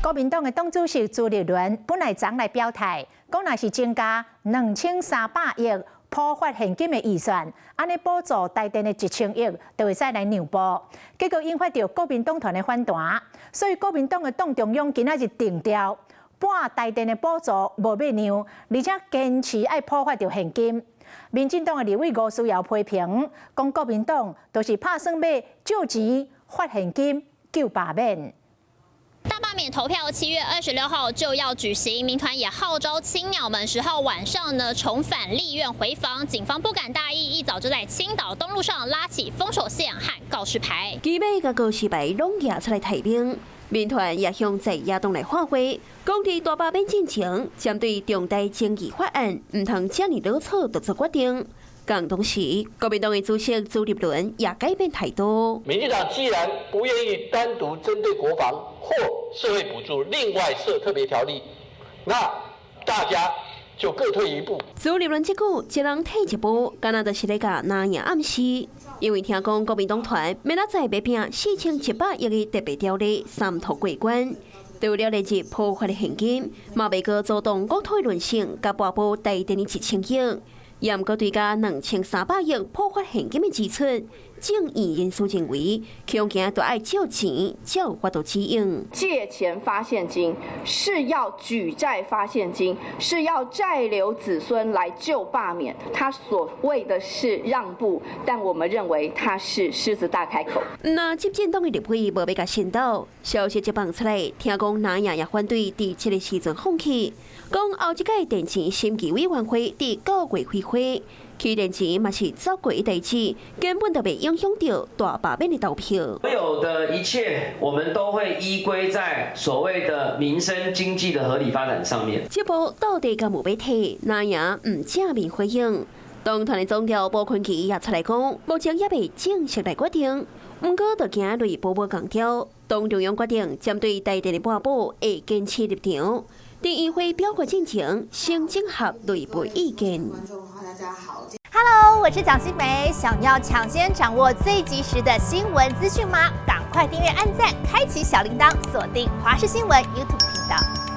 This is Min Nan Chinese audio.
國民黨的黨主席朱立倫本來昨來表態，講若是增加2300億普發現金的預算，按呢補助台電的1000億就會使來讓步。結果引發著國民黨團的反彈，所以國民黨的黨中央今仔日定調，半台電的補助無欲讓，而且堅持愛普發著現金。民進黨的立委吳思瑤批評，講國民黨就是拍算欲借錢發現金救罷免。大罷免投票7月26號就要舉行，民團也號召青鳥們10號晚上呢重返立院回訪。警方不敢大意，一早就在青島東路上拉起封鎖線和告示牌。機尾佮告示牌攏舉出來提名，民團也向在野黨來喊話，講佇大罷免進前，針對重大爭議法案，毋通遮爾囉嗦就做決定。共同時，國民黨的主席朱立倫也改變態度。民進黨既然不願意單獨針對國防或社會補助，另外設特別條例，那大家就各退一步。朱立倫這句一人退一步，敢若就是咧共藍營暗示，因為聽講國民黨團明仔載欲拚4700億的特別條例三讀過關，除了連日普發的現金，嘛袂閣阻擋國土輪性佮撥補台電的1000億。也毋過對共2300億普發現金的支出，眾議人士認為，恐驚著愛借錢才有法度使用。借錢發現金是要舉債發現金，是要債留子孫來救罷免。他所謂的是讓步，但我們認為他是獅子大開口。那執政黨的立委無欲共先導，消息一放出來，聽講藍營也反對佇這个時陣放棄，講後一屆電錢審議委員會佇9月開會，起電錢嘛是走過的代誌，根本就袂影響著大罷免的投票。所有的一切，我們都會依歸在所謂的民生經濟的合理發展上面。這步到底敢有欲退，藍營毋正面回應。黨團的總召傅崐萁也出來講，目前猶未正式來決定。毋過，就驚內部無仝調，黨中央決定針對台電的撥補會堅持立場。佇議會表決進前，先整合內部意見。 Hello，我是蔣新梅，想要搶先掌握最及時的新聞資訊嗎？趕快訂閱、按讚、開啟小鈴鐺，鎖定華視新聞 YouTube 頻道。